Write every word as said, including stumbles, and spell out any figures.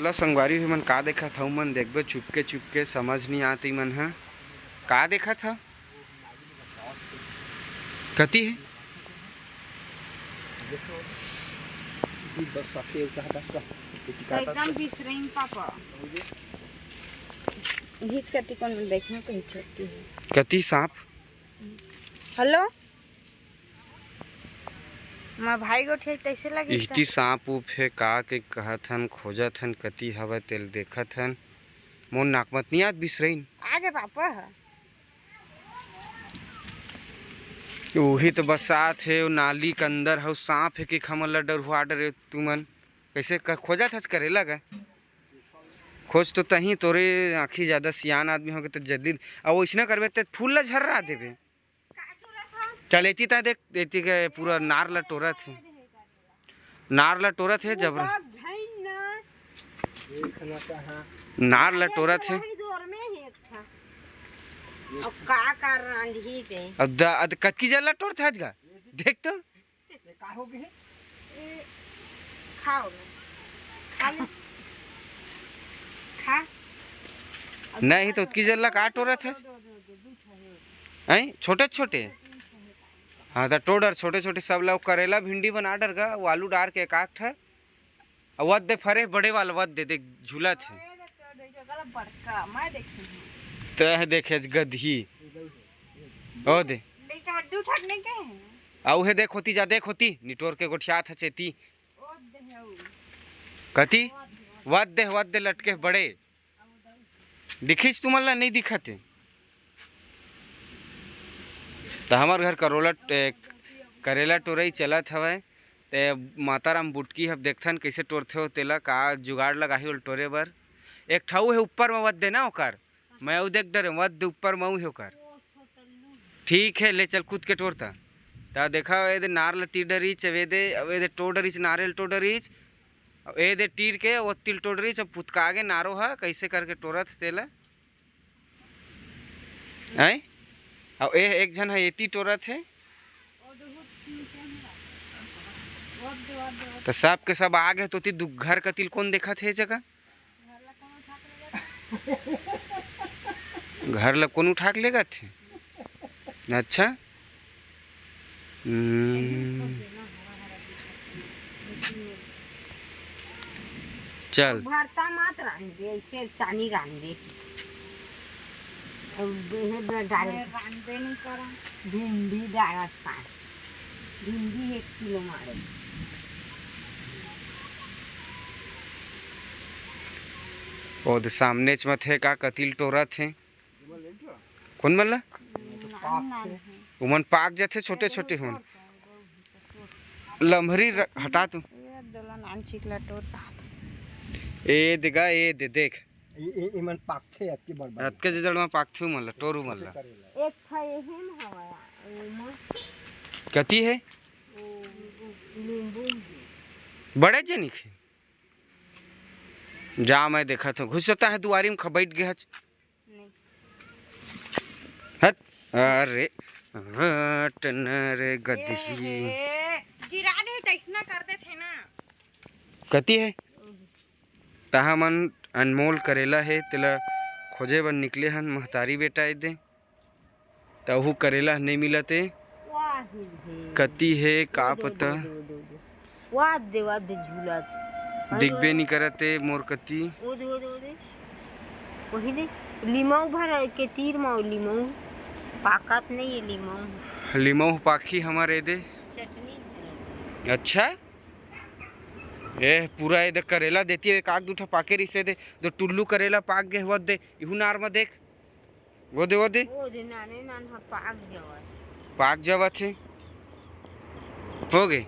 ला संगवारी हो मन का देखत हव, मन देखबे चुपके चुपके, समझ नहीं आत ई मन ह का देखत ह। कति हे? एकदम बिसरइन पापा। हिच कति कोन देखना कहीं छोटकी हे। कति सांप? हेलो, मैं भाई गोठिया तैसे लगे इहटी सांप उप हे का के कहत हन, खोजत हन, कति हवय तेल देखत हन। मोर नाक मत नहीं आत बिसरइन। आगे पापा ह। उही तो बसात हे, ओ नाली के अंदर हव सांप हे कि हमन ला डरुआ डरे तुमन। कैसे कर, खोजत हस करेला का? खोज तो तही, तोरे आँखी ज्यादा सियान आदमी होगे तो जल्दी। अउ वैसना करबे ते फूल ला झर्रा देबे। चल एती ता देख, एती के पूरा नार ला टोरत हे, नार ला टोरत हे जबरा। नार ला टोरत हे। अब का कर रांधी ते? अब द-, अद कतकी जल्ला टोरत हस गा? देख तो। ये का हो गए? ए, खाओ ना। खा ले। खा। नहीं तो उतकी जल्ला का टोरत हस? हैं? छोटे छोटे? हाँ, तो टोडर छोटे छोटे सब ला करेला भिंडी बना डर गा, वो आलू डार के एक आठ ठा। अउ वत दे फरे बड़े वाला, वत दे, देख, झूलत हे। बड़का, मैं देखी हूँ। तह देखे गदही। ओ दे। नहीं कहा, दू ठक नहीं कहे हैं। अउ हे देख होती जा, देख होती, निटोर के गोठियात ह चेती। ओ दे हो। कति? वत दे, वत दे लटके बड़े। दिखिस तुमन ला नहीं दिखत हे? त हमर घर करोला ट-, ए, करेला टोरई चलत हवय। ते माता राम बुटकी ह देखथन कइसे टोरथे हो तेला, का जुगाड़ लगाही ओला टोरे बर। एक ठऊ हे ऊपर म वत दे ना ओकर, मैं अउ देख डरे वत दे ऊपर म अउ हे ओकर। ठीक हे, ले चल कूद के टोरता। त देखा ए दे नार ल तीर डरीच, अब ए दे, अब ए दे टोर डरीच, नारेल टोर डरीच, अब ए दे तीर के ओ तिल टोर डरीच, अब पुतका गे नारो ह कइसे करके टोरत तेला। हैं? अउ ए एक झन ह एती टोरत हे। त सब के सब आ गे, तो ती दु-, घर कतिल कोन देखत हे ए जगह? घर ला कोन उठा के लेगत हे? अच्छा। हम्म। चल। भरता मत रांधबे, ऐसे चानी रांधबे। अउ देहे बर डाल। मैं रांधबे नहीं करा। भिंडी डालत पाए। भिंडी एक किलो मारे। ओ दे सामने च मथे का कतिल टोरत हे। कोन मन ला? नान नान हे। उमन पाक जाथे छोटे छोटे हुन। लम्हरी र-, हटा तू। ये दोला नान चिकला टोर डाल। ए देगा, ए दे देख। ए, ए, एमन पाकथे अतके बड़ बड़। अतके जे जड़ म पाकथे उमन ला, टोर उमन ला। करेला। एक ठा एहे म हवय, ओमा। कति हे? ओ, नींबू हे। बड़े जनिक हे। जा मैं देखत हूँ। घुसता है दुआरी म ख-, बैठ गया है। नहीं। हट, अरे, हट न रे गदही। ए, गिरा दे, तैसना कर देथे ना। कति हे? तहा मन अनमोल करेला हे, तेला खोजे बर निकले हन महतारी बेटा ए दे। तहू करेला नहीं मिलत हे। वाह हे। कति हे, का ओ दे, ओ पता। दे, ओ दे, ओ दे, ओ दे। वाह दे, वाह दे, झूला दे। दिखबे नहीं करत हे मोर कति। ओ दे, ओ दे, ओ दे। वही दे, लिमऊ भर के तीर म लिमऊ। पाकत नहीं हे लिमऊ। लिमऊ पाखी हमर ए दे। चटनी। अच्छा? ए, पूरा ए दे करेला देती हे, एक आग दूठा पाके रिसे दे, दो टुल्लू करेला पाक गे हवत दे, इहू नार म देख। वो दे, वो दे। वो दे, नाने नान ह पाक जावत। पाक जावत हे। हो गे।